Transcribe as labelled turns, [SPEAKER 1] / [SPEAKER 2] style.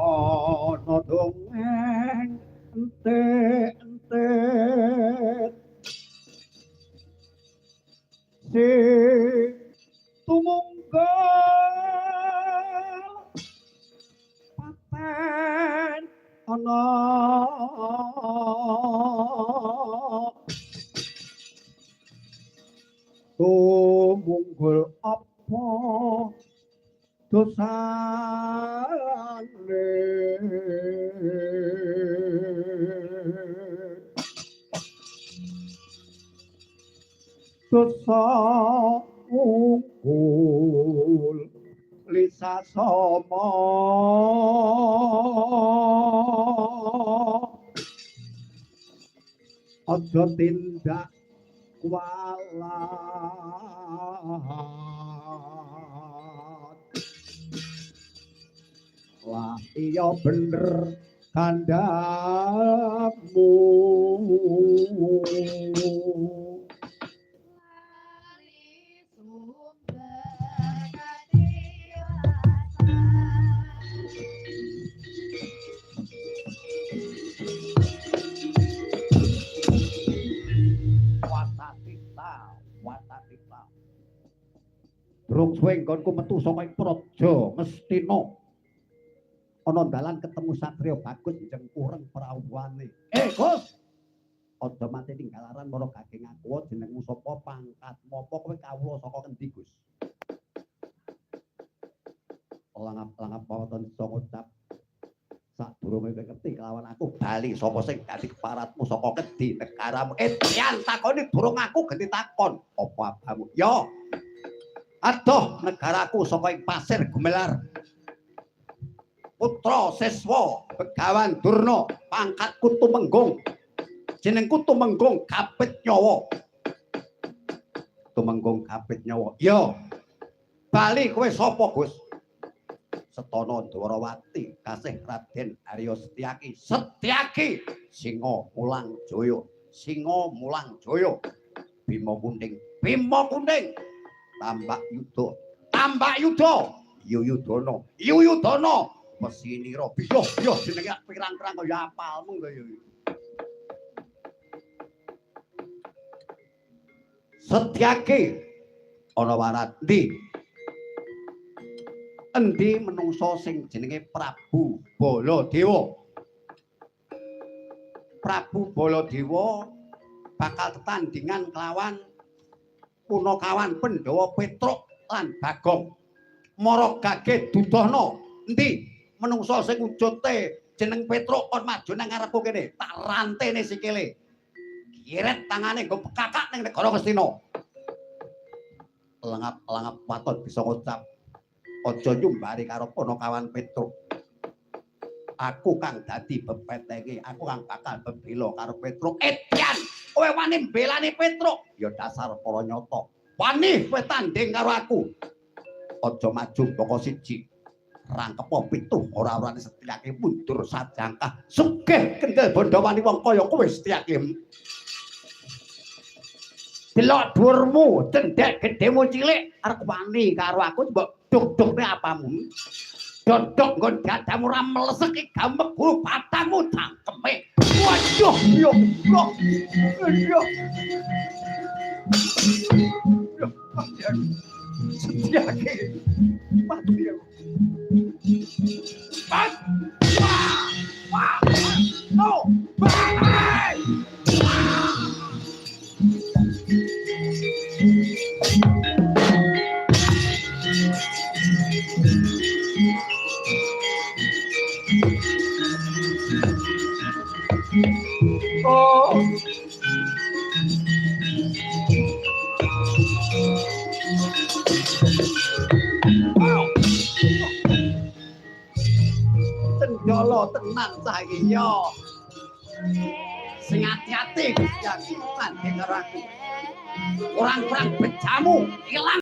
[SPEAKER 1] Ana dongeng entek-entek si tumunggal paten ana tumunggul apa dosane dosa unggul lisa sama aja tindak kualat. Wah iya bener kandhamu. Durung suwe nggonku metu saka ing praja Ngastina. Ana dalan ketemu satriya bagus jengkureng prawuane. Gus. Aja mati tinggalaran mara gage ngaku jenengmu sapa, pangkatmu apa, kowe kawula saka ngendi, Gus? Langap-langap wonten iso ngucap sadurunge kowe ngerti kelawan aku bali sapa sing dadi keparatmu saka ngendi negaramu. Tiyan takoni durung aku genti takon. Apa abamu? Ya. Adoh negaraku saka ing Pasir Gumelar. Putra siswa Begawan Durna, pangkatku Tumenggung. Jenengku Tumenggung Kapit Nyawa. Tumenggung Kapit Nyawa. Ya. Bali kowe sapa, Gus? Setana Dwarawati kasih Raden Arya Setyaki. Setyaki Singa Mulang Jaya. Singa Mulang Jaya. Bima Kuning. Bima Kuning. Tambak Yuda. Tambak Yuda. Yuyudana. Yuyudana. Pesinira. Biyoh, biyoh jenenge pirang-pirang kaya apalmu kaya iki. Setyaki ana warat ndi? Endi menungsa sing jenenge Prabu Baladewa? Prabu Baladewa bakal tetandingan kelawan punakawan Pandhawa Petruk lan Bagong. Mara gage dudohna endi menungsa sing wujute jeneng Petruk kon maju nang ngarepku kene, tak rantene sikile. Kiret tangane nggo pekakak ning negara Ngastina. Lengap-lengap waton bisa ngucap aja nyumbari karo punakawan Petruk. Aku kang dadi bepetenge, aku kang bakal bebela karo Petruk. Etyan, kowe wani mbelani Petruk? Ya dasar para nyata. Wani kowe tanding karo aku. Aja maju mbaka siji. Rangkepa pitu ora-orane Setyaki mundur sajangkah. Sugih kendel bondo wani wong kaya kowe Setyaki. Delok dhuwurmu, cendhek gedhemu cilik, arep wani karo aku mbok duk-dukne apamu. Dodok nggon dadamu ora mlesek iki gamek guru batangmu cangkeme. Waduh, yo yo. Yo. Setyaki. Mati aku. Pat. Wah. Wah. No. Bye. Oh. Cendolo tenan saiki yo. Sing ati-ati Gusti aku tanding karo aku. Kurang-kurang bejamu ilang.